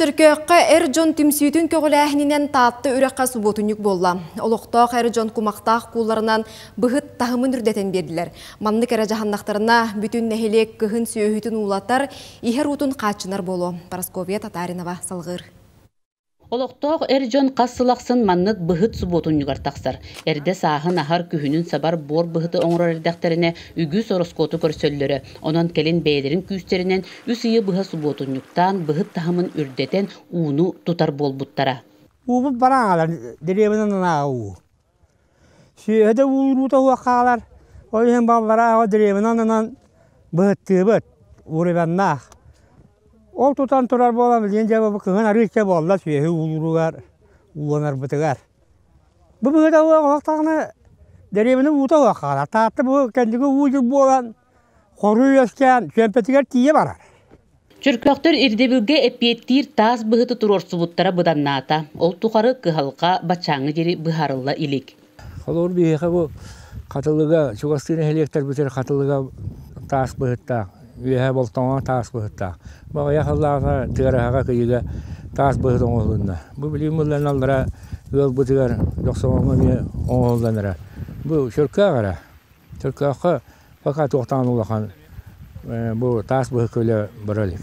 Чөркөөххө эр дьон түмсүүтүн көҕүлээһининэн Таатта үрэххэ субуотунньук буолла. Олохтоох эр дьон кумахтаах куулларынан быһыт таһымын үрдэтэн биэрдилэр. Маннык эрэ дьаһаннахтарына бүтүн нэһилиэк кыһын сүөһүтүн уулатар, иһэр уутун хааччынар буолуо. Парасковья Татаринова салҕыыр. Олохтоох эр дьон хас сыл ахсын маннык быһыт субуотунньугар тахсар. Эрдэ сааһын аһар, күһүнүн сабар буор быһыты оҥорор эрдэхтэринэ үгүс ороскуоту көрсөллөрө. Онон кэлин бэйэлэрин күүстэринэн үс ыйы быһа субуотунньуктаан, быһыт таһымын үрдэтэн ууну тутар буолбуттара. Уубут баран хаалар, дэриэбинэ нааҕа уу. Сүөһү да уулуута суох хаалар, ол иһин баллара дэриэбинэ аннынан быһыттыыбыт, уурайбаннаах. Ол тутан турар буолан билигин дьэ бу кыһын арыычча буолла сүөһү уулууругар, ууланарбытыгар. Бу быһыта суох олох даҕаны дэриэбинэ уута суох хаалар. Таатта бу кэнники уу дьыл буолан хоруй үөскээн чүөмпэтигэр тиийэ барар. Чөркөөхтөр ирдэбилгэ эппиэттиир таас быһыты туруорсубуттара быданнаата. Ол тухары кыһалҕа баччааҥҥы диэри быһаарылла илик. Холобур, биһиэхэ бу Хатылыга, чугастыы нэһилиэктэрбитигэр Хатылыга таас быһыттаах, үөһэ Болтоҥо таас быһыттаах. Бу аҕыйах сыллааҕыта Тыараһаҕа Кыйыга таас быһыт оҥоһулунна. Бу билигин мылланаллара ыалбытыгар Дьохсоҕоҥҥо эмиэ оҥоһуллан эрэр. Бу Чөркөөх эрэ. Чөркөөххө пока туохтаан улахан бу таас быһыкка үлэ бара илик.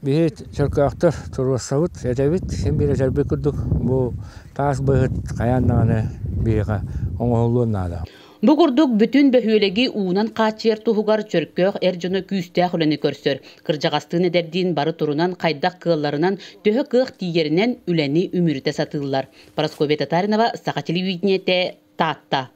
Биһи чөркөөхтөр туруорсабыт, этэбит, син биир этэрбит курдук бу таас быһыт хайаан даҕаны биһиэхэ оҥоһуллуон наада. Бу курдук бүтүн бөһүөлэги уунан хааччыйар туһугар Чөркөөх эр дьоно күүстээх үлэни көрсөр. Кырдьаҕастыын эдэрдиин бары турунан хайдах кыалларынан, төһө кыах тиийэринэн үлэни үмүрүтэ сатыыллар. Парасковья Татаринова, Саха телевидениетэ, Таатта.